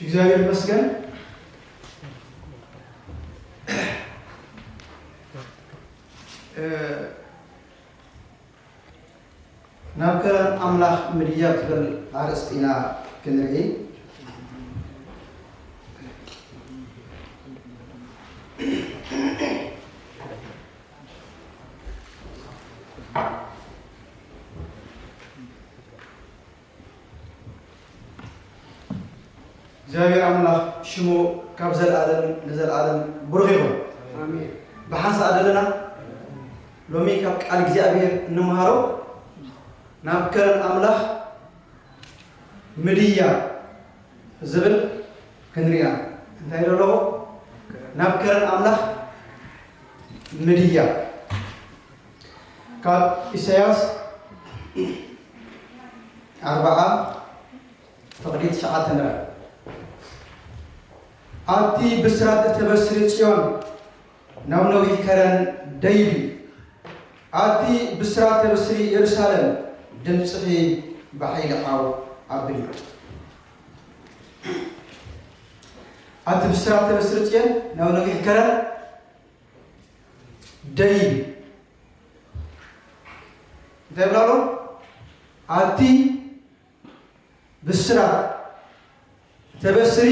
እግዚኣብሔር ይመስገን። እ፣ ናብ ከረን ኣምላኽ ምድያብ ትብል ኣርእስቲ ኢና ክንርኢ። እግዚኣብሔር ኣምላኽ ሽሙ ካብ ዘለኣለም ንዘለኣለም ብሩኽ ይኹን። ኣሜን። ብሓንሳእ ዘለና ሎሚ ካብ ቃል እግዚኣብሔር እንምሃሮ ናብ ከረን ኣምላኽ ምድያ ዝብል ክንሪኣ። እንታይ ደለኹ? ናብ ከረን ኣምላኽ ምድያ። ካብ ኢሳያስ ኣርብዓ ፍቕዲ ትሽዓተ ንረ። ኣቲ ብስራት እተበስሪ ጽዮን፣ ናብ ነዊሕ ከረን ደይቢ። ኣቲ ብስራት ተበስሪ የሩሳሌም፣ ድምፅኺ ብሓይሊ ዓው ኣብሊ። ኣቲ ብስራት ተበስሪ ጽዮን፣ ናብ ነዊሕ ከረን ደይቢ። እንታይ ይብላ ኣሎ? ኣቲ ብስራት ተበስሪ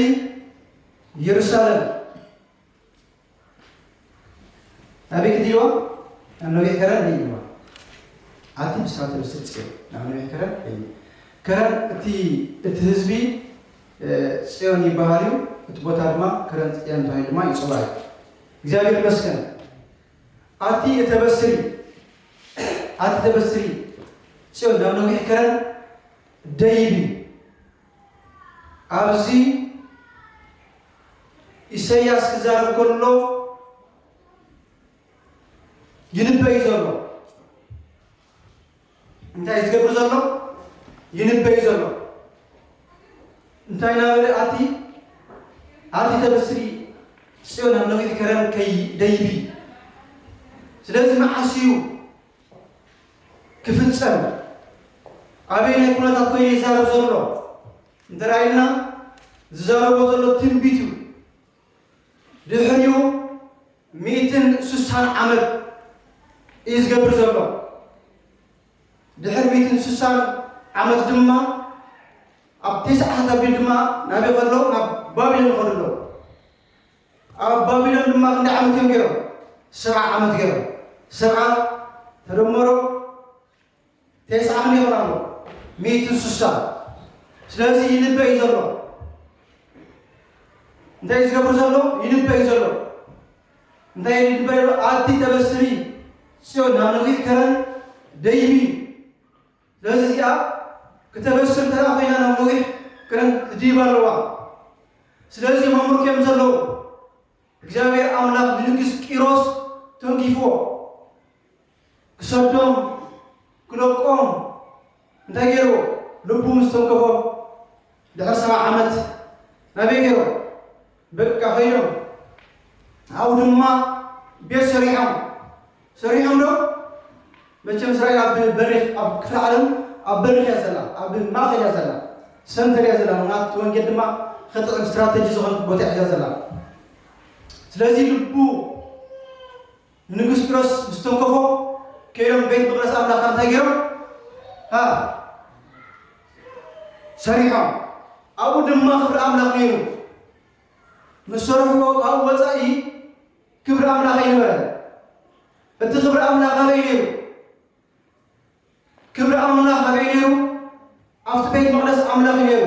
የሩሳሌም፣ ናበይ ክድይዋ? ናብ ነዊሕ ከረን ደይዋ። ኣቲ ብስራት ተበስሪ ጽዮን፣ ናብ ነዊሕ ከረን ደይዋ። ከረን እቲ፣ እቲ ህዝቢ፣ እ፣ ጽዮን ይበሃል እዩ። እቲ ቦታ ድማ ከረን ጽዮን ተባሂሉ ድማ ይጽዋዕ እዩ። እግዚኣብሔር ይመስገን። ኣቲ እተበስሪ፣ ኣቲ ተበስሪ ጽዮን፣ ናብ ነዊሕ ከረን ደይቢ። ኣብዚ ኢሳይያስ ክዛረብ ከሎ ይንበ እዩ ዘሎ። እንታይ ዝገብር ዘሎ? ይንበ እዩ ዘሎ። እንታይ እናበለ? ኣቲ፣ ኣቲ ተበስሪ ጽዮን፣ ኣብ ነዊሕ ከረን ከይ ደይቢ። ስለዚ መዓስ እዩ ክፍጸም? ኣበይ ናይ ኩነታት ኮይኑ ይዛረብ ዘሎ? እንተ ራእይና ዝዛረቦ ዘሎ ትንቢት እዩ። ድሕሪኡ ሚእትን ስሳን ዓመት እዩ ዝገብር ዘሎ። ድሕሪ ሚእትን ስሳን ዓመት ድማ ኣብ ተስዓታት ኣቢሉ ድማ ናበይ ከሎ? ናብ ባቢሎን ይኸዱ ኣለዉ። ኣብ ባቢሎን ድማ ክንደይ ዓመት እዮም ገይሮም? ሰብዓ ዓመት ገይሮም። ሰብዓ ተደመሮ ተስዓ ክንደይ ይኾን ኣሎ? ሚእትን ስሳን። ስለዚ ይንበ እዩ ዘሎ። እንታይ እዩ ዝገብር ዘሎ? ይንበ እዩ ዘሎ። እንታይ እዩ ይንበ ዘሎ? ኣቲ ተበስሪ ጽዮን፣ ናብ ነዊሕ ከረን ደይቢ። ስለዚ እዚኣ ክተበስር እንተ ደኣ ኮይና ናብ ነዊሕ ከረን ትድይብ ኣለዋ። ስለዚ መምርኮ እዮም ዘለዉ። እግዚኣብሔር ኣምላኽ ንንጉስ ቂሮስ ተንኪፍዎ። ክሰዶም፣ ክለቆም እንታይ ገይርዎ? ልቡ ምስ ተንከፎ ድሕሪ ሰብዓ ዓመት ናበይ ገይሮም? በቃ ከይዶም። ኣብኡ ድማ ቤት ሰሪሖም። ሰሪሖም ዶ? መቸም እስራኤል ኣብ በሪኽ፣ ኣብ ክፍለ ዓለም ኣብ በሪኽ እያ ዘላ፣ ኣብ ማእኸል እያ ዘላ፣ ሰንተር እያ ዘላ። ምኽንያቱ እቲ ወንጌል ድማ ክጥዕም ስትራተጂ ዝኾነ ቦታ እያ ዘላ። ስለዚ ልቡ ንንጉስ ቂሮስ ምስ ተንከፎ፣ ከይዶም ቤት መቕደስ ኣምላኽ እንታይ ገይሮም? ሃ? ሰሪሖም። ኣብኡ ድማ ክብሪ ኣምላኽ ነይሩ። ምስ ሰርሕዎ ካብኡ ወጻኢ ክብሪ ኣምላኽ ኣይነበረን። እቲ ክብሪ ኣምላኽ ኣበይ ነይሩ? ክብሪ ኣምላኽ ኣበይ ነይሩ? ኣብቲ ቤት መቕደስ ኣምላኽ እዩ ነይሩ።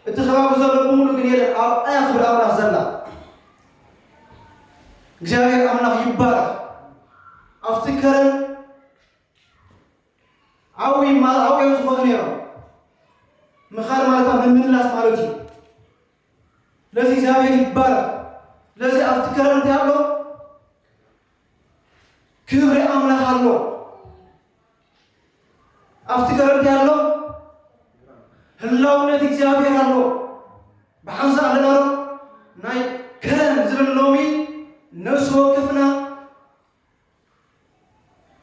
እቲ ከባቢ ዘሎ ብምሉእ ግን የለን። ኣብኣ እያ ክብሪ ኣምላኽ ዘላ። እግዚኣብሔር ኣምላኽ ይባረኽ። ኣብቲ ከረን ኣብኡ ይማ-፣ ኣብኡ እዮም ዝኾኑ ነይሮም። ምኻድ ማለት ኣብ ምምልላስ ማለት እዩ። ስለዚ እግዚኣብሔር ይባረኽ። ስለዚ ኣብቲ ከረን እንታይ ኣሎ? ክብሪ ኣምላኽ ኣሎ። ኣብቲ ከረን እንታይ ኣሎ? ህላውነት እግዚኣብሔር ኣሎ። ብሓንሳእ ኣለና ዶ? ናይ ከረን ዝብል ሎሚ ነፍሲ ወከፍና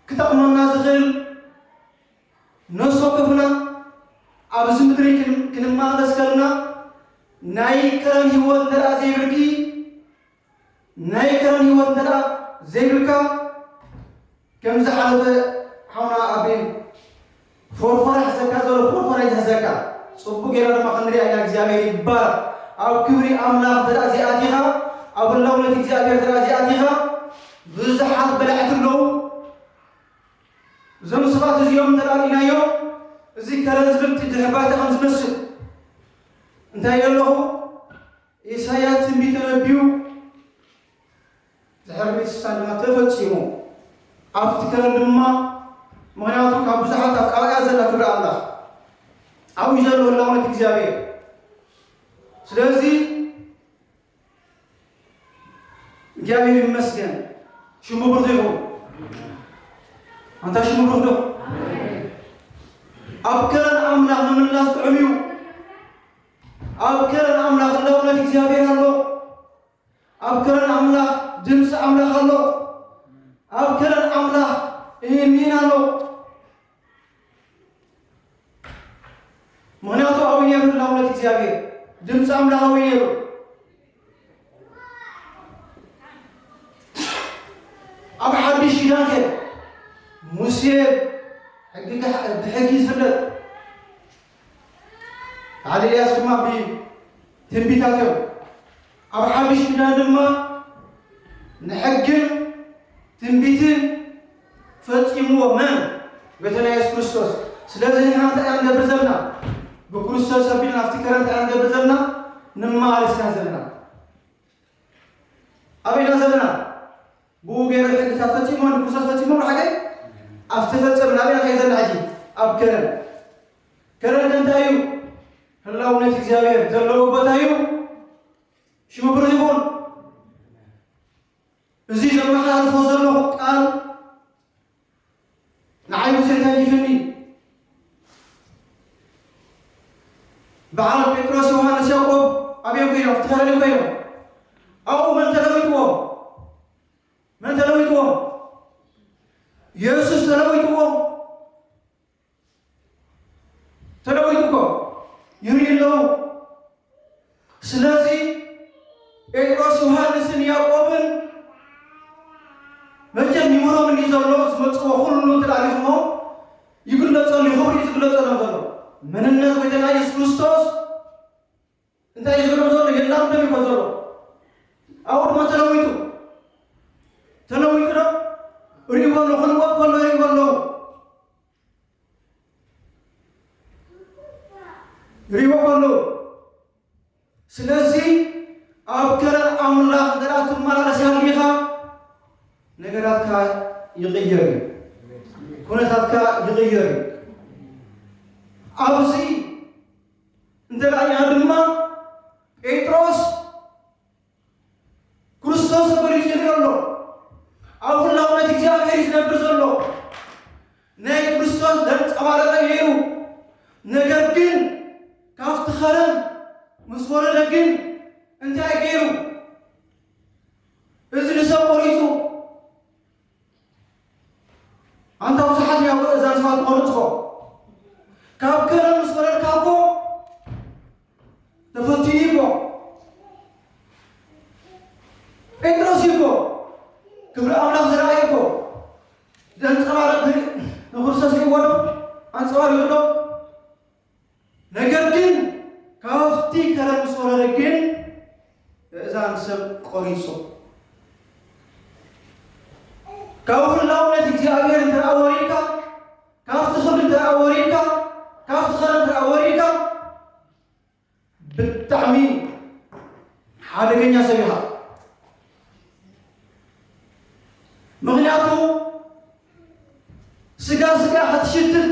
ክጠቕመና ዝኽእል፣ ነፍሲ ወከፍና ኣብዚ ምድሪ ክን-፣ ክንመላለስ ከለና ናይ ከረን ህይወት እንተ ደኣ ዘይብልኪ፣ ናይ ከረን ህይወት እንተ ደኣ ዘይብልካ፣ ከም ዝሓለፈ ሓውና ኣቤል ፎርፎራ ሕዘካ ዘሎ ፎርፎራ ይሕዘካ። ጽቡቅ ጌርና ድማ ክንሪኣ ኢና። እግዚኣብሔር ይባረክ። ኣብ ክብሪ ኣምላኽ እንተ ደኣ ዘይኣቲኻ፣ ኣብ ህላውነት እግዚኣብሔር እንተ ደኣ ዘይኣቲኻ፣ ብዙሓት በላዕቲ ኣለዉ። እዞም ሰባት እዚኦም እንተ ደኣ ርኢናዮም፣ እዚ ከረን ዝብል ድሕር ባይታ ከም ዝመስል እንታይ ኣለኹ? ኢሳያስ ትንቢት ተነብዩ፣ ድሕሪ ቤተክርስትያን ድማ ተፈጺሙ። ኣብቲ ከረን ድማ፣ ምኽንያቱ ካብ ብዙሓት ኣብኣ እያ ዘላ ክብሪ ኣምላኽ። ኣብኡ እዩ ዘሎ ህላውነት እግዚኣብሔር። ስለዚ እግዚኣብሔር ይመስገን። ሽሙ ብሩኽ ይኹን። ኣንታ ሽሙ ብሩኽ ዶ? ኣብ ከረን ኣምላኽ ምምላስ ጥዑም እዩ። ኣብ ከረን ኣምላኽ ህላውነት እግዚኣብሔር ኣሎ። ኣብ ከረን ኣምላኽ ድምፂ ኣምላኽ ኣሎ። ኣብ ከረን ኣምላኽ እህኒን ኣሎ። ምኽንያቱ ኣብኡ ነይሩ ህላውነት እግዚኣብሔር፣ ድምፂ ኣምላኽ ኣብኡ ነይሩ። ኣብ ሓድሽ ኪዳን ከ ሙሴ ሕጊ ከ-፣ ብሕጊ ይፍለጥ፣ በዓል ኤልያስ ድማ ብትንቢታት እዮም። ኣብ ሓድሽ ኪዳን ድማ ንሕግን ትንቢትን ፈጺምዎ መን? ጎይታና የሱስ ክርስቶስ። ስለዚ ንሕና እንታይ ኢና ንገብር ዘለና? ብክርስቶስ ኣቢልና ኣብቲ ከረን እንታይ ኢና ንገብር ዘለና? ንመላለስ ኢና ዘለና። ኣበይ ኢና ዘለና? ብኡ ገይሩ ሕግታት ፈጺምዎ፣ ንክርስቶስ ፈጺምዎ፣ ሓቀይ? ኣብ ዝተፈጸመ ናበይ ኢና ከይድ ዘለና ሕጂ? ኣብ ከረን። ከረን እንታይ እዩ? ህላውነት እግዚኣብሔር ዘለዎ ቦታ እዩ። ሽሙ ብሩኽ ይኹን። እዚ ዘመሓላልፎ ዘለኹ ቃል ንዓይ ብዙሕ ተንኪፍኒ። በዓል ጴጥሮስ፣ ዮሃንስ፣ ያዕቆብ ኣበይ ኮይኖም? ኣብቲ ከረን ኮይኖም። ኣብኡ መን ተለዊጥዎም? መን ተለዊጥዎም? የሱስ ተለዊጥዎም። ተለዊጡ እኮ ይርኢ ኣለዉ። ስለዚ ጴጥሮስ፣ ዮሃንስን ያዕቆብን መቸም ይምሮም እንዲ ዘሎ ዝመጽዎ ኩሉ ተላሊኹሞ ይግለጸሉ፣ ይኽብሩ እዩ ዝግለጸሎም ዘሎ። መንነት ጎይታና የሱስ ክርስቶስ እንታይ እዩ ዝብሎም ዘሎ? የላምዶም እዩ ዘሎ። ኣብኡ ድማ ተለዊጡ። ተለዊጡ ዶ? ርእይዎ ኣሎ፣ ክልወጥ ከሎ ይርእይዎ ኣለዉ። ይርእይዎ ከለዉ። ስለዚ ኣብ ከረን ኣምላኽ እንተ ደኣ ትመላለስ ሃሊኻ፣ ነገራትካ ይቕየር እዩ። ኩነታትካ ይቕየር እዩ። ኣብዚ እንተ ደኣ ኢና ድማ ጴጥሮስ ክርስቶስ ተገሊጹ ይርኢ ኣሎ። ኣብ ህላውነት እግዚኣብሔር እዩ ዝነብር ዘሎ። ናይ ክርስቶስ ዘንጸባረቐ ነይሩ። ነገር ግን ካብቲ ኸረን ምስ ወረደ ግን እንታይ ገይሩ? እዚ ንሰብ ቆሪጹ። ኣንታ ብዙሓት እዮም ኣብ እዛን ሰባት ዝቖርጽ እኮ። ካብ ከረን ምስ ወረድካ እኮ ተፈቲኑ እኮ። ጴጥሮስ እዩ እኮ ክብሪ ኣምላኽ ዝረኣየ እኮ። ዘንጸባርቕ ንክርስቶስ ይወዶ ኣንጸባሪቑ ዶ? ነገር ግን ካብቲ ከረን ምስ ወረደ ግን እዛን ሰብ ቆሪጹ። ካብ ህላውነት እግዚኣብሔር እንተ ደኣ ወሪድካ፣ ካብቲ ክብሪ እንተ ደኣ ወሪድካ፣ ካብቲ ከረን እንተ ደኣ ወሪድካ፣ ብጣዕሚ ሓደገኛ ሰብ ኢኻ። ምኽንያቱ ስጋ ስጋ ኢኻ ትሽትት፣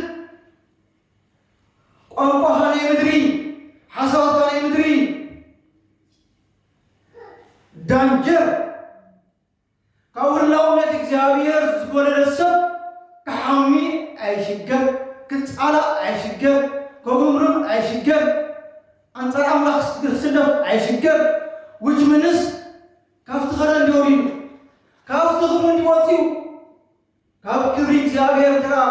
ቋንቋኻ ናይ ምድሪ፣ ሓሳባትካ ናይ ምድሪ፣ ዳንጀር። ካብ ህላውነት እግዚኣብሔር ዝጎደለ ሰብ ክሓሚ ኣይሽገር፣ ክጻላእ ኣይሽገር፣ ከጉምርም ኣይሽገር፣ ኣንጻር ኣምላኽ ክስደፍ ኣይሽገር። Which means ካብቲ ከረን እንዲ ወሪዱ፣ ካብቲ ክብሪ እንዲ ወጺኡ፣ ካብ ክብሪ እግዚኣብሔር እንተ ደኣ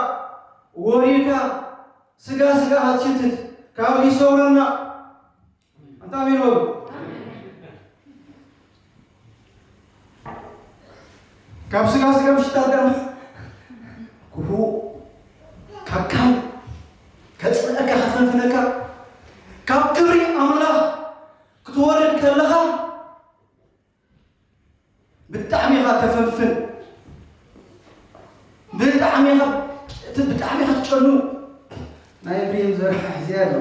ወሪድካ ስጋ ስጋ ሃትሽትት፣ ካብ ይሰውረና። ኣንታ ኣሜን በሉ። ካብ ስጋ ስጋ ምሽታ ኣዳም ክፉእ፣ ካብ ካል ከጽልአካ፣ ከፈንፍነካ፣ ካብ ክብሪ ኣምላኽ ክትወርድ ከለኻ ብጣዕሚ ኢኻ ተፈንፍን፣ ብጣዕሚ ኢኻ፣ እቲ ብጣዕሚ ኢኻ ትጨኑ። ናይ ብሬም ዘርሓ ሒዘ ኣሎ።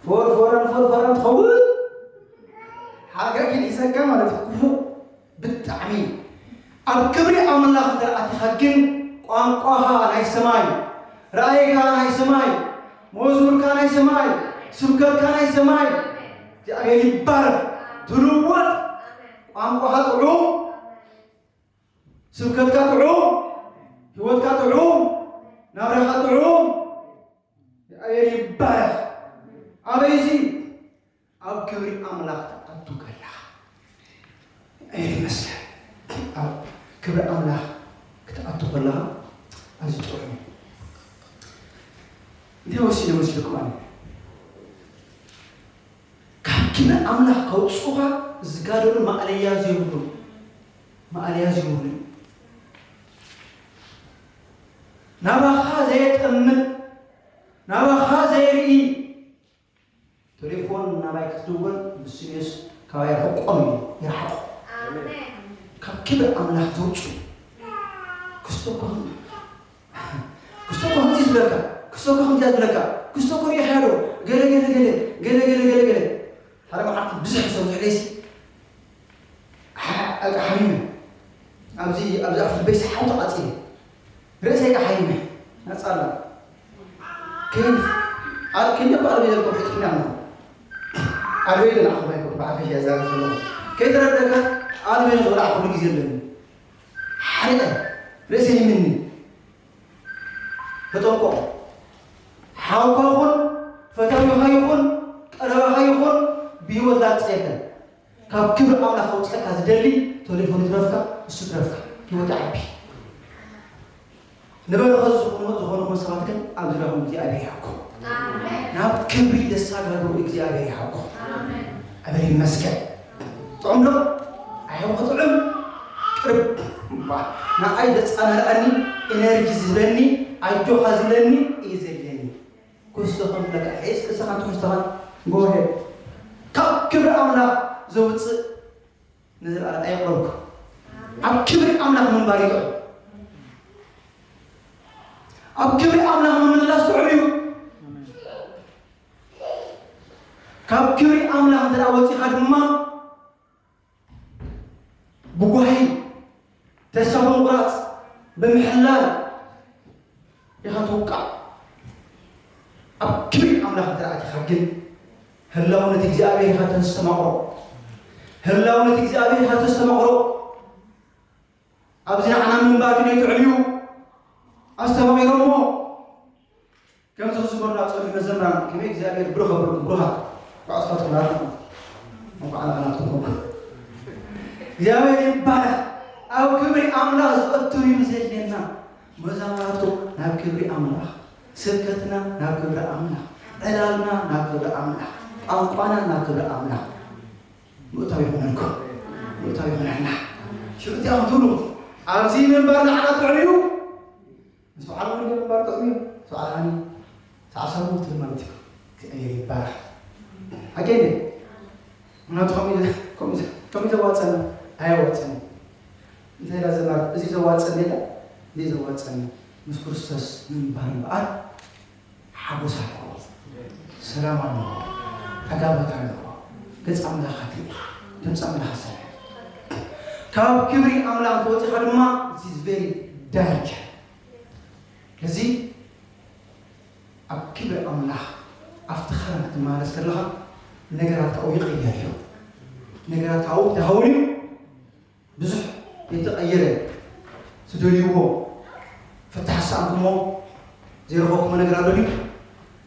ፎር ፎራን ፎር ፎራን ትኸውን። ሓገግን ሒዘካ ማለት እዩ። ክፉእ ብጣዕሚ። ኣብ ክብሪ ኣምላኽ እንተ ኣቲኻ ግን ቋንቋኻ ናይ ሰማይ፣ ራእይካ ናይ ሰማይ፣ መዝሙርካ ናይ ሰማይ፣ ስብከትካ ናይ ሰማይ። እግዚኣብሔር ይባረክ። ትልወጥ። ቋንቋኻ ጥዑም፣ ስብከትካ ጥዑም፣ ህይወትካ ጥዑም፣ ናብራኻ ጥዑም። እግዚኣብሔር ይባረክ። ኣበይሲ? ኣብ ክብሪ ኣምላኽ ክትኣቱ ከለኻ። እግዚኣብሔር ይመስገን። ኣብ ክብሪ ኣምላኽ ክትኣቱ ከለኻ ኣዝዩ ጥዑም እዩ። እንታይ ወሲነ መሲልኩም ኣነ? ካብ ክብሪ ኣምላኽ ከውጽኡኻ ዝጋደሉ ማእለያ ዘይብሉ፣ ማእለያ ዘይብሉ። ናባኻ ዘየጠምት፣ ናባኻ ዘየርኢ፣ ቴሌፎን ናባይ ክትድወል ብስሜስ ካባይ ርሕቆም እዩ፣ ይርሓቑ። ኣሜን። ካብ ክብሪ ኣምላኽ ተውጽኡ። ክስቶ እኮ፣ ክስቶ እኮ ከምዚ ዝብለካ፣ ክስቶ እኮ ከምዚኣ ዝብለካ፣ ክስቶ እኮ ርኢኻዮ ዶ? ገለ፣ ገለ፣ ገለ፣ ገለ፣ ገለ፣ ገለ፣ ገለ። ሓደ መዓልቲ ብዙሕ ሰብ ዝሕለይሲ፣ ሓ-፣ ኣቃ ሓሚመ። ኣብዚ፣ ኣብዚ ኣፍ ልበይ ሰሓው ተቓጺለ። ርእሰይ ከሓይመ። ናጻላ። ከይድ፣ ኣብ ክንዲ እኮ ኣልቤ ዘልኩም ሕጥፍና ኣለኹ። ኣልቤ ግን ኣኹባይ እኮ ብሓፈሻ እያ ዛረብ ዘለኹ። ከይተረደእካ፣ ኣልቤ ዝብላ ኩሉ ግዜ ኣለኒ። ሓሪቐ። ርእሰይ ይምኒ። ተጠንቀቑ። ሓውካ ይኹን፣ ፈታዊኻ ይኹን፣ ቀረባኻ ይኹን፣ ብህይወት ላግጸ የለን። ካብ ክብሪ ኣምላኽ ከውጽኣካ ዝደሊ፣ ቴሌፎን ይትረፍካ፣ እሱ ትረፍካ። ህይወት ይዓቢ። ንበረኸት ዝኾኑ፣ ዝኾኑ ሰባት ግን ኣብ ዙርያኹም እግዚኣብሔር ይሃብኩም። ኣሜን። ናብ ክብሪ ዘሳጋግሩ እግዚኣብሔር ይሃብኩም። ኣሜን። ኣሜን ይመስገን። ጥዑም ዶ? ኣይዋ ጥዑም። ቅርብ። እምባ። ንዓይ ዘጻናንዐኒ፣ ኤነርጂ ዝህበኒ፣ ኣጆኻ ዝብለኒ እዩ ዘድልየኒ። ክስቶ ከም ለካ ሒዝ፣ ክስኻ ትሕዝቶኻ፣ go ahead። ካብ ክብሪ ኣምላኽ ዘውጽእ ንዘለኣለም ኣየቕረብኩ። ኣብ ክብሪ ኣምላኽ ምንባር ይጥዑም። ኣብ ክብሪ ኣምላኽ ምምልላስ ጥዑም እዩ። ካብ ክብሪ ኣምላኽ እንተ ደኣ ወጺኻ ድማ፣ ብጓሂ፣ ተስፋ ብምቑራጽ፣ ብምሕላል ኢኻ ትውቃዕ። ኣብ ክብሪ ኣምላኽ እንተ ደኣ ኣቲኻ ግን፣ ህላውነት እግዚኣብሔር ኢኻ ተስተማቕሮ። ህላውነት እግዚኣብሔር ኢኻ ተስተማቕሮ። ኣብዚ ንዓና ምንባር ግን ይጥዕም እዩ። ኣስተማቒሮሞ። ከምዚ ክዝመሩና ዝጸንሑ መዘምራን ከመይ እግዚኣብሔር ብሩኽ ኣብርኩም፣ ብሩኻት። ብኣስፋልትኩም ኣርኩም። እንኳዕ ናትና ትኾንኩም። እግዚኣብሔር ይባረኽ። ኣብ ክብሪ ኣምላኽ ዝቐትር እዩ ዘድልየና። መዛሙራቱ ናብ ክብሪ ኣምላኽ፣ ስብከትና ናብ ክብሪ ኣምላኽ፣ ዕላልና ናብ ክብሪ ኣምላኽ፣ ቋንቋና ናብ ክብሪ ኣምላኽ። ምእታው ይኹነልኩም። ምእታው ይኹነልና። ሽዑ እዚኣ ክትብሉ፣ ኣብዚ ምንባር ንዓና ጥዑም እዩ። ምስ በዓል ወልደ ምንባር ጥዑም እዩ። ምስ በዓል ሃኒ፣ ሰዓል ሳሙን ክትብል ማለት እዩ። እግዚኣብሔር ይባረኽ። ሓቂ እንዴ? ምክንያቱ ከምኡ፣ ከምኡ፣ ከምኡ ዘዋፀና ኣየዋፀና። እንታይ ኢላ ዘማር፣ እዚ ዘዋፀኒ ኢላ፣ እዚ ዘዋፀኒ ምስ ክርስቶስ ምንባር እምበኣር ሓጎስ ኣለዎ፣ ሰላም ኣለዎ፣ ዕጋበት ኣለዎ። ገጽ ኣምላኽ ኣትርኢ፣ ድምፂ ኣምላኽ ሰምዕ። ካብ ክብሪ ኣምላኽ ተወፂኻ ድማ፣ this is very danger። እዚ ኣብ ክብሪ ኣምላኽ ኣብቲ ኸረን ክትመላለስ ከለኻ፣ ነገራት ካብኡ ይቕየር እዩ። ነገራት ካብኡ እንታይ ይኸውን እዩ? ብዙሕ የተቐየረ፣ ትደልይዎ ፍታሕ ዝሰኣንኩሞ፣ ዘይረኸብኩሞ ነገር ኣሎ ድዩ?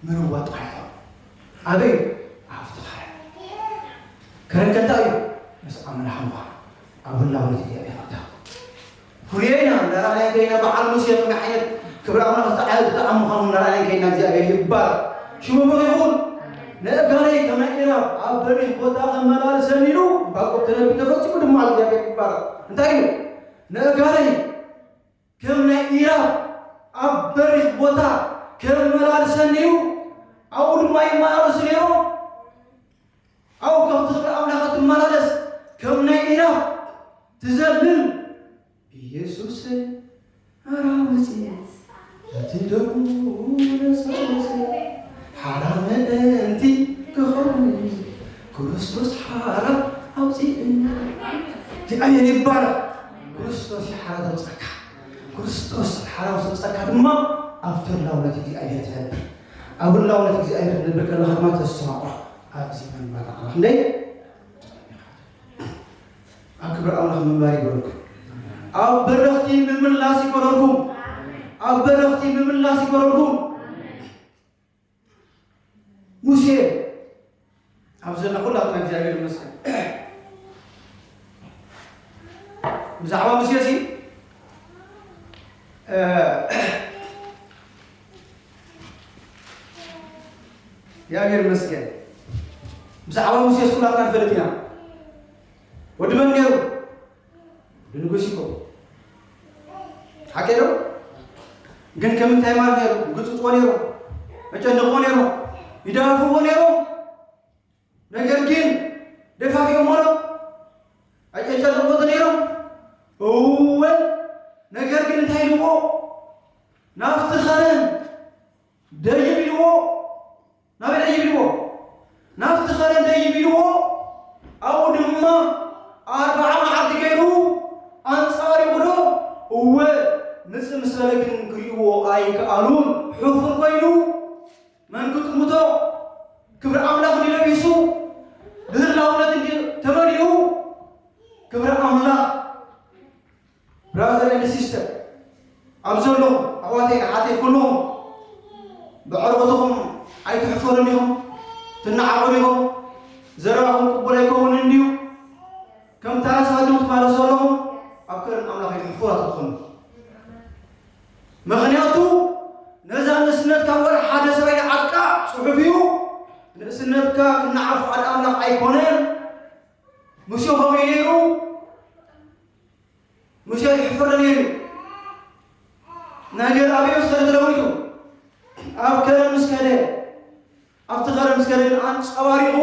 ምልዋጥ ኣሎ። ኣበይ? ኣብቲ ኸረን። ከረን ከ እንታይ እዩ? ምስ ኣምላኽ ምዃን። ኣብ ህላውነት እግዚኣብሔር ምእታው። ፍሉይ ኢና፣ እንዳረኣናዮ ከይና በዓል ሙሴ ከመይ ዓይነት ክብሪ ኣምላኽ ዝተዓየ፣ ዝተዓም ምዃኑ እንዳረኣናዮ ከይና እግዚኣብሔር ይባረክ። ሽሙ ብሩኽ ይኹን። ነእጋለይ ከም ናይ ኢራብ ኣብ በሪኽ ቦታ ከመላልሰኒ ኢሉ ዕንባቆም ክነቢ ተፈጺሙ ድማ እግዚኣብሔር ይባረኽ። እንታይ ኢሉ? ነእጋለይ ከም ናይ ኢራብ ኣብ በሪኽ ቦታ ከመላልሰኒ እዩ። ኣብኡ ድማ ይመላለሱ ነይሮም። ኣብኡ ከፍቲ ክብሪ ኣምላኽ ትመላለስ ከም ናይ ኢራብ ትዘልል ኢየሱስ ሓራ ወፂ እቲ ደሙ ለሰለሰ ሓራ ምእንቲ ክኸውን ክርስቶስ ሓራ ኣውፂእና። እግዚኣብሔር ይባረክ። ክርስቶስ እዩ ሓራ ዘውፀካ። ክርስቶስ ሓራ ምስ ወፀካ ድማ ኣብ ተላውነት እግዚኣብሔር ትነብር። ኣብ ህላውነት እግዚኣብሔር ትነብር ከለካ ድማ ተስተማቕሮ። ኣብዚ መንባር ኣምላኽ እንደይ ኣብ ክብሪ ኣምላኽ ምንባር ይግበረልኩም። ኣብ በረኽቲ ምምላስ ይግበረልኩም። ኣብ በረኽቲ ምምላስ ይግበረልኩም። ሙሴ ኣብ ዘላ ኩላትና እግዚኣብሔር ይመስገን። ብዛዕባ ሙሴ እዚ እግዚኣብሔር ይመስገን። ብዛዕባ ሙሴ ኩላትና ንፈልጥ ኢና። ወዲ መን ነይሩ? ወዲ ንጉስ ይኮ ሓቂ ዶ? ግን ከምንታይ ማለት ነይሩ? ግጽጽዎ ነይሩ፣ መጨንቅዎ ነይሩ፣ ይደፋፍዎ ነይሩ። ነገር ግን ደፋፊኦሞ ዶ? ኣጨጨልቆ ነይሮም። እወ። ነገር ግን እንታይ ኢልዎ? ናብቲ ኸረን ደይብ ኢልዎ። ናበይ ደይብ ኢልዎ? ናብቲ ኸረን ደይብ ኢልዎ። ኣብኡ ድማ ኣርባዓ መዓልቲ ገይሩ ኣንጻሪቑ ዶ? እወ። ንጽምሰለ ግን ክርእይዎ ኣይከኣሉን። ሕፉር ኮይኑ መን ክጥምቶ? ክብሪ ኣምላኽ እንዲ ለቢሱ ብህላውነት እንዲ ተመሊኡ ክብሪ ኣምላኽ። Brother and sister ኣብ ዘለኹም ኣሕዋተይ ኣሓተይ ኩልኹም ብዕርቁትኹም ኣይትሕፈሩን ኢኹም፣ ትነዓቑን ኢኹም። ዘረባኹም ቅቡል ኣይከውንን እንድዩ። ከም ተራ ሰባት ኢኹም ትመላለሱ ዘለኹም ኣብ ከረን ኣምላኽ ኣይትሕፈሩ ኣይትኾኑ። ምኽንያቱ ነዛ ንእስነትካ ወላ ሓደ ሰብ ኣይንዓቃ ጽሑፍ እዩ። ንእስነትካ ክነዓፍ ሓደ ኣምላኽ ኣይኮነን። ሙሴ ከምኡ እዩ ነይሩ። ሙሴ ይሕፍር ነይሩ። ነገር ኣበይ ምስ ከደ ተለዊጡ ኣብ ከረን ምስ ከደ ኣብቲ ከረን ምስ ከደ ግን ኣንጸባሪቑ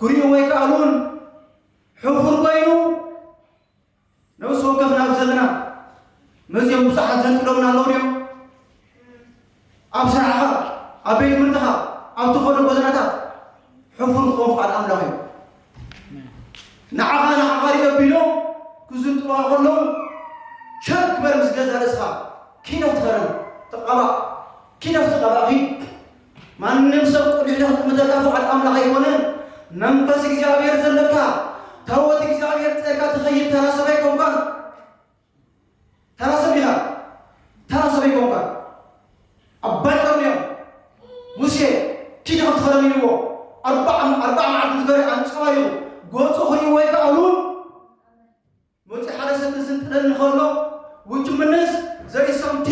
ክርእይዎ ኣይከኣሉን። ሕፉር ኮይኑ ነብሲ ወከፍና ኣብ ዘለና መዚኦም ብዙሓት ዘንጥሎምና ኣለዉ ድዮም? ኣብ ስራሕኻ፣ ኣብ ቤት ትምህርትኻ፣ ኣብ ትኸዶ ጎደናታት ሕፉር ክኸውን ፍቓድ ኣምላኽ እዩ። ንዓኻ ንዓኻ ሪኦ ቢሎም ክዝንጥሉኻ ከለዉ ሸክ በል ምስ ገዛ ርእስኻ ኪድ ኣብቲ ኸረን ተቐባእ። ኪድ ኣብቲ ቀባእ ኺድ። ማንም ሰብ ቁሊሕ ኢልካ ክትጥምተካ ፍቓድ ኣምላኽ ኣይኮነን። መንፈስ እግዚኣብሔር ዘለካ ታቦት እግዚኣብሔር ጸጋ ትኸይድ ተራ ሰብ ኣይኮንካን። ተራ ሰብ ኢኻ። ተራ ሰብ ኣይኮንካን። ኣባይ ቀርንዮ ሙሴ ኪድ ኣብቲ ኸረን ኢልዎ ኣርባዓ ኣርባዓ መዓልቲ ዝገበረ ኣንጸባሪቑ ገጹ ክርእይዎ ኣይከኣሉን። መፂኡ ሓደ ሰብ ክዝንጥለኒ ከሎ ውጭምንስ ዘሪሰምቲ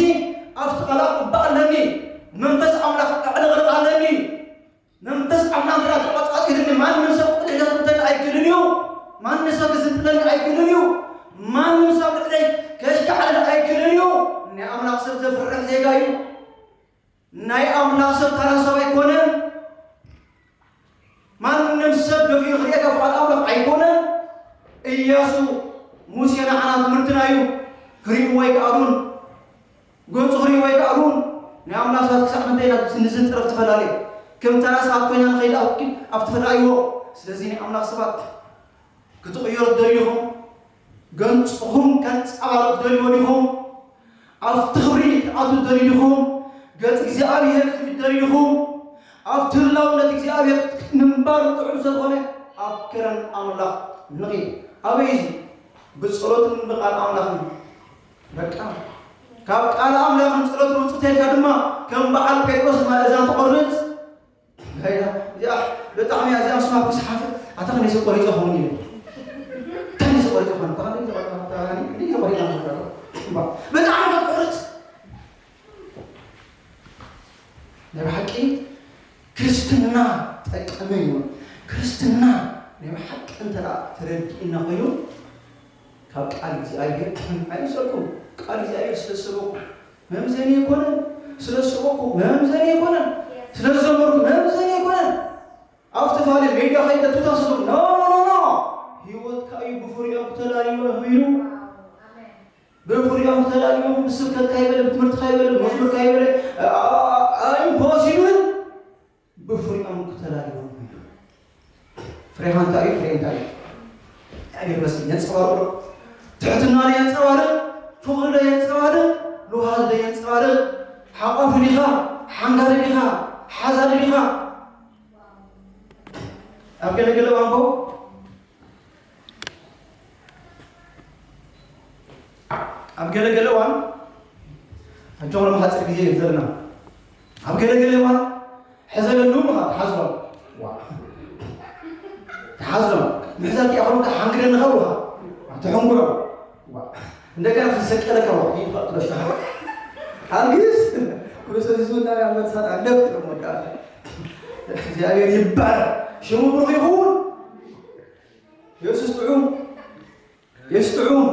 ኣብቲ ቃላት እባ ኣለኒ መንፈስ ኣምላኽ ኣዕለቕልቕ ኣለኒ። መንፈስ ኣምላኽ እንተ ተቋጻጺርኒ ማንም ሰብ ቁልሕ ዘጥምተኒ ኣይክእልን እዩ። ማንም ሰብ ክዝንጥለኒ ኣይክእልን እዩ። ማንም ሰብ ልዕለይ ከሽካዕለል ኣይክእልን እዩ። ናይ ኣምላኽ ሰብ ዘፍርሕ ዜጋ እዩ። ናይ ኣምላኽ ሰብ ተራ ሰብ ኣይኮነን። ማንም ሰብ ደፊኡ ክርእየካ ፍቓድ ኣምላኽ ኣይኮነን። እያሱ ሙሴ ንዓና ትምህርትና እዩ። ክርእይዎ ኣይከኣሉን። ገጹ ክርእይዎ ኣይከኣሉን። ናይ ኣምላኽ ሰባት ክሳዕ ክንደይ ኢና ንዝንጥረፍ ትፈላለየ። ከም ተራ ሰባት ኮይና ንኸይድ ኣብ ኣብቲ ፈዳይዎ። ስለዚ ናይ ኣምላኽ ሰባት ክትቕየሩ ትደልዩ ዲኹም? ገንጽኹም ከንጸባርቕ ትደልዩ ዲኹም? ኣብቲ ክብሪ ክትኣትዉ ትደልዩ ዲኹም? ገጽ እግዚኣብሔር ክትሪኡ ትደልዩ ዲኹም? ኣብቲ ህላውነት እግዚኣብሔር ምንባር ጥዑም ስለዝኾነ ኣብ ከረን ኣምላኽ ንኺድ። ኣበይ እዚ? ብጸሎትን ብቃል ኣምላኽን። በቃ ካብ ቃል ኣምላኽን ጸሎትን ውጽእ ተልካ ድማ ከም በዓል ጴጥሮስ ማለዛ ትቖርጽ። ላይላ እዚኣ ብጣዕሚ እያ፣ እዚኣ ምስማ ክስሓፍ ኣታ ክንደይ ሰብ ቆሪጾ ኸውን ኢለ። ክንደይ ሰብ ቆሪጾ ኸውን፣ ኣታ ክንደይ ሰብ ቆሪጾ ኸውን፣ ኣታ ክንደይ ሰብ ቆሪጾ ኸውን። እምባ፣ ብጣዕሚ ክትቆርጽ። ናይ ብሓቂ ክርስትና ጠቃሚ እዩ። ክርስትና ናይ ብሓቂ እንተ ደኣ ተረዲእና ኮይኑ ካብ ቃል እግዚኣብሔር ኣይምሰልኩም። ቃል እግዚኣብሔር ስለ ዝሰበኩ መምዘኒ ኣይኮነን። ስለ ዝሰበኩ መምዘኒ ኣይኮነን። ስለ ዝዘመርኩ መምዘኒ ኣይኮነን። ኣብ ዝተፈላለዩ ሜድያ ከይደ ቱታ ስለ ኖ ኖ ኖ ኖ። ህይወትካ እዩ ብፍሪኦም ክተላልዮ ኢሉ። ብፍሪኦም ክተላልዮ ብስብከትካ ይበለ ብትምህርትካ ይበለ መዝሙርካ ይበለ ኢምፖሲብል። ብፍሪኦም ክተላልዮም እዩ። ፍሬኻ እንታይ እዩ? ፍሬ እንታይ እዩ? እግዚኣብሔር ይመስገን። የንጸባርቕ ዶ? ትሕትና ዶ የንጸባርቕ? ፍቕሪ ዶ የንጸባርቕ? ልውሃት ዶ የንጸባርቕ? ሓቋፊ ዲኻ? ሓንጋሪ ዲኻ? ሓዛሪ ዲኻ? ኣብ ገለገለ እዋን እኮ ኣብ ገለገለ እዋን ኣጆም ሓፂር ግዜ እዩ ዘለና። ኣብ ገለገለ እዋን ሕዘለሉ ብኻ ተሓዝሎም። ዋ። ተሓዝሎም። ምሕዛት እያ ኸምካ ሓንግደኒ ኸብሩኻ። ተሕንጉሮ። ዋ። እንደገና ክሰቀለካ ዋ። ይጥፋእ ትረሻ። ኣልግስ። ክርስቶስ ይዙና ያመሳል ኣለፍ ተሞዳ። እግዚኣብሔር ይባረክ። ሽሙ ብሩክ ይኹን። የሱስ ጥዑም። የሱስ ጥዑም።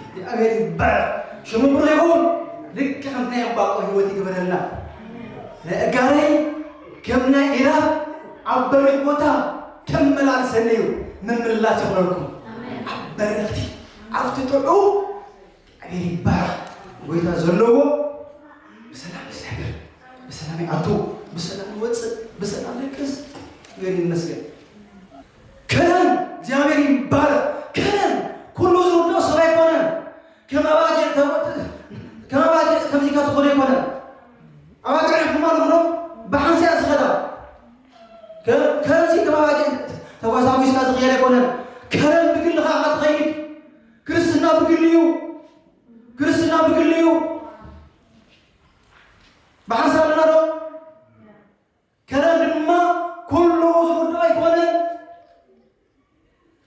እግዚኣብሔር ይባረክ። ሽሙ ብሩክ ይኹን። ልክ ከምቲ ናይ ዕንባቆም ህይወት ይግበረልና። ናይ ኣጋረይ ከም ናይ ኢራብ ኣብ በሪኽ ቦታ ተመላልሰኒ እዩ። ምምላስ ይኹነልኩም። ኣብ በረኽቲ፣ ኣብቲ ጥዑም እግዚኣብሔር ይባረክ። ጎይታ ዘለዎ ብሰላም ይሰግር፣ ብሰላም ይኣቱ፣ ብሰላም ይወፅእ፣ ብሰላም ይቅስ። እግዚኣብሔር ይመስገን። ከረን እግዚኣብሔር ይባረክ። ከረን ኩሉ ዝውድኦ ሰብ ኣይኮነን። ከም ኣባጊዕ ተወ-፣ ከም ኣባጊዕ ከምዚ ኢልካ ትኾዶ ኣይኮነን። ኣባጊዕ ሕማም ዶ ብሓንሳእ ዝኸዳ። ከ-፣ ከረንሲ ከም ኣባጊዕ ተጓሳጒስካ ዝኽየድ ኣይኮነን። ከረን ብግልኻ ኢኻ ትኸይድ። ክርስትና ብግሊ እዩ። ክርስትና ብግሊ እዩ። ብሓንሳብ ኣለና ዶ? ከረን ድማ ኩሉ ዝውድኦ ኣይኮነን።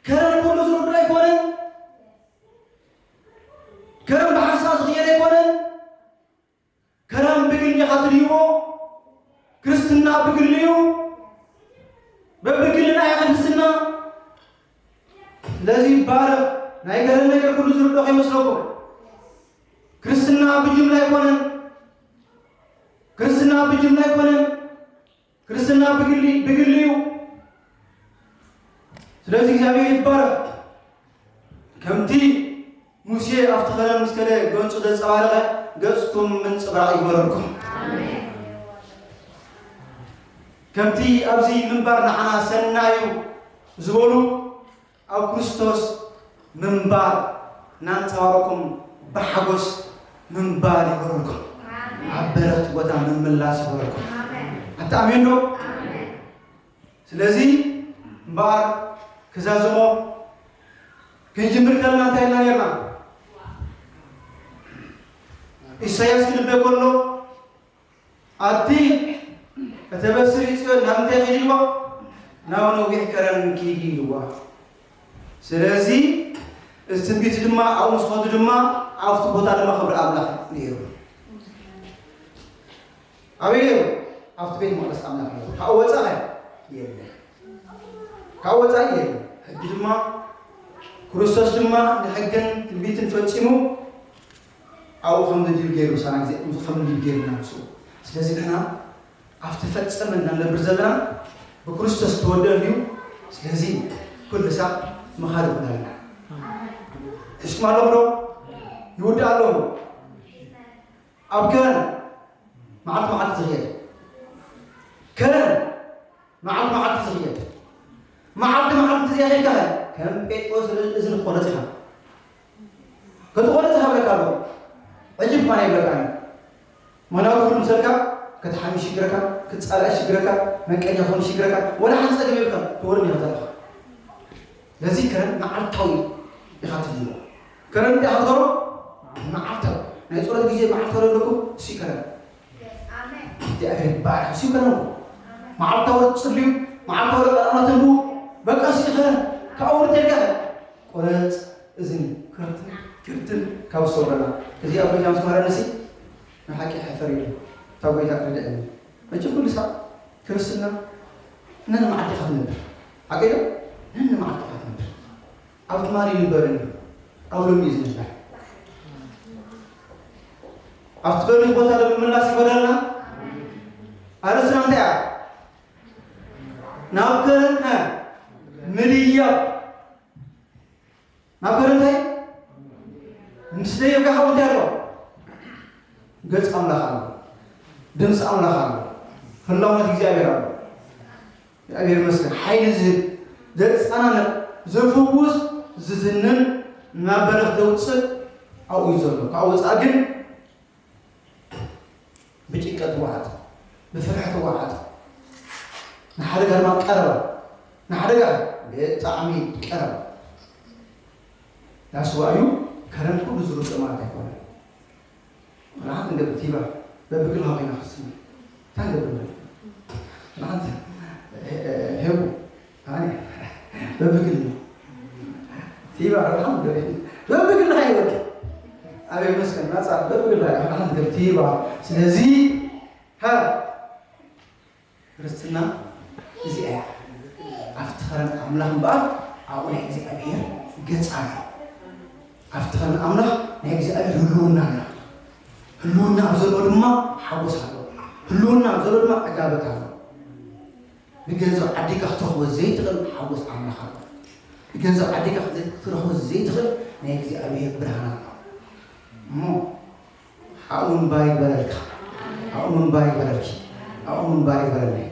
ከረን ኩሉ ዝውድኦ ኣይኮነን። ከረን ብሓንሳብ ዝኽየድ ኣይኮነን። ከረን ብግሊ ኢኻ ትድይቦ። ክርስትና ብግሊ እዩ። በብግልና እያ ክርስትና። ስለዚ ይባረክ። ናይ ከረን ነገር ኩሉ ዝርዶ ከይመስለኩም። ክርስትና ብጅምላ ኣይኮነን። ክርስትና ብጅምላ ኣይኮነን። ክርስትና ብግሊ፣ ብግሊ እዩ። ስለዚ እግዚኣብሔር ይባረክ። ከምቲ ሙሴ ኣብቲ ከረን ምስ ከደ ገጹ ዘንጸባረቐ፣ ገጽኩም ምንጽብራቕ ይግበረልኩም። ከምቲ ኣብዚ ምንባር ንዓና ሰናዩ ዝበሉ፣ ኣብ ክርስቶስ ምንባር እናንጸባረቕኩም ብሓጎስ ምንባር ይግበረልኩም። ኣብ በረኽቲ ቦታ ምምላስ ይግበረልኩም። ኣታ ኣሜን ዶ? ስለዚ እምበኣር ክዛዝሞ ክንጅምር ከለና እንታይ ኢልና ነርና? ኢሳያስ ክንበ ከሎ፣ ኣቲ እተበስሪ ጽዮን ናብ ምንታይ ኪዲ ኢልዋ? ናብ ነዊሕ ከረን ኪዲ ኢልዋ። ስለዚ እዚ ትንቢት ድማ ኣብኡ ምስ ኸዱ ድማ ኣብቲ ቦታ ድማ ክብሪ ኣምላኽ ነይሩ። ኣበይ ነይሩ? ኣብቲ ቤት መቕደስ ኣምላኽ ነይሩ። ካብኡ ወጻኢ የለን። ካብኡ ወጻኢ የለን። ሕጂ ድማ ክርስቶስ ድማ ንሕግን ትንቢትን ፈጺሙ ኣብኡ ከም ንድዩ ገይሩ፣ ሳና ግዜ ከም ንድዩ ገይሩና ምስኡ። ስለዚ ንሕና ኣብ ተፈጸመ እናንነብር ዘለና ብክርስቶስ ተወደአ እንድዩ። ስለዚ ኩሉ ሳዕ ምኻድ ይኹነልና። ሒዝኩም ኣለኹም ዶ? ይውዳእ ኣለኹ። ኣብ ከረን መዓልቲ መዓልቲ ዝኽየድ፣ ከረን መዓልቲ መዓልቲ ዝኽየድ፣ መዓልቲ መዓልቲ ዘይኸድካ ከም ጴጥሮስ እዝኒ ክትቆረጽ ኢኻ። ክትቆረጽ ኢኻ ብለካ ኣለኹ። ዕጅብ ከማን ኣይብለካን እዩ። ምኽንያቱ ኩሉ ምሰልካ ክትሓሚ ይሽግረካ፣ ክትጻላእ ይሽግረካ፣ መንቀኛ ክኾን ይሽግረካ፣ ወላ ሓንቲ ጸገም የብልካን፣ ትወርድ ኢኻ ዘለኻ። ነዚ ከረን መዓልታዊ ኢኻ ትድይቦ። ከረን እንታይ ኢኻ ትገብሮ? መዓልታዊ። ናይ ጸሎት ግዜ መዓልታዊ ኣለኩም፣ እሱ ከረን። እግዚኣብሔር ይባረክ፣ እሱ ከረን። መዓልታዊ ትጽልዩ፣ መዓልታዊ ቃል ኣምላኽ ተንብቡ። በቃ እሱ ከረን። ካብኡ ወርድ ተልካ ቆረጽ እዝኒ፣ ክርትን፣ ክርትን ካብ ዝሰውረና። እዚ ኣብ ጎይታ ምስ መሃረኒ ሲ ንሓቂ ሕፈር ኢሉ። እታ ጎይታ ክርድአኒ። መቸም ኩሉ ሳዕ ክርስትና ነንመዓልቲ ኢኻ ትነብር። ሓቂ ዶ? ነንመዓልቲ ኢኻ ትነብር። ኣብ ትማሊ ይንበርን እዩ፣ ኣብ ሎሚ እዩ ዝንበር። ኣብቲ በሪኽ ቦታ ዶ ምምላስ ይጎደልና? ኣርእስትና እንታይ እያ? ናብ ከረን፣ እ፣ ምድያብ። ናብ ከረን እንታይ? ምስ ደየብካ ሓው እንታይ ኣሎ? ገጽ ኣምላኽ ኣሎ። ድምፂ ኣምላኽ ኣሎ። ህላውነት እግዚኣብሔር ኣሎ። እግዚኣብሔር ይመስገን። ሓይሊ ዝህብ፣ ዘጸናንዕ፣ ዘፍውስ፣ ዝዝንን፣ ናብ በረኽ ዘውፅእ ኣብኡ እዩ ዘሎ። ካብኡ ወፃእ ግን ብጭንቀት ትወዓጥ፣ ብፍርሒ ትወዓጥ፣ ንሓደጋ ድማ ቀረባ፣ ንሓደጋ ብጣዕሚ ቀረባ። ዳስዋ እዩ። ከረን ኩሉ ዝርድእ ማለት ኣይኮነን። ንሓንቲ እንገብር ቲባ በብግልኻ ኮይና ክትስምዕ። እንታይ እንገብር? ንሓንቲ ሄቡ ኣነ በብግል ቲባ ረብሓ ገበ በብግል ሃይወት ኣበይ መስከን ናጻ በብግል ሃይወት ሓንቲ ቲባ። ስለዚ ሃ ክርስትና እዚኣ እያ። ኣብቲ ኸረን ኣምላኽ እምበኣር ኣብኡ ናይ እግዚኣብሔር ገጽ ኣሎ። ኣብቲ ኸረን ኣምላኽ ናይ እግዚኣብሔር ህልውና ኣሎ። ህልውና ኣብ ዘሎ ድማ ሓጎስ ኣሎ። ህልውና ኣብ ዘሎ ድማ ዕጋበት ኣሎ። ብገንዘብ ዓዲካ ክትረኽቦ ዘይትኽእል ሓጎስ ኣምላኽ ኣሎ። ብገንዘብ ዓዲካ ክትረኽቦ ዘይትኽእል ናይ እግዚኣብሔር ብርሃን ኣሎ። እሞ ኣብኡ ምንባር ይግበረልካ። ኣብኡ ምንባር ይግበረልኪ። ኣብኡ ምንባር ይግበረለይ።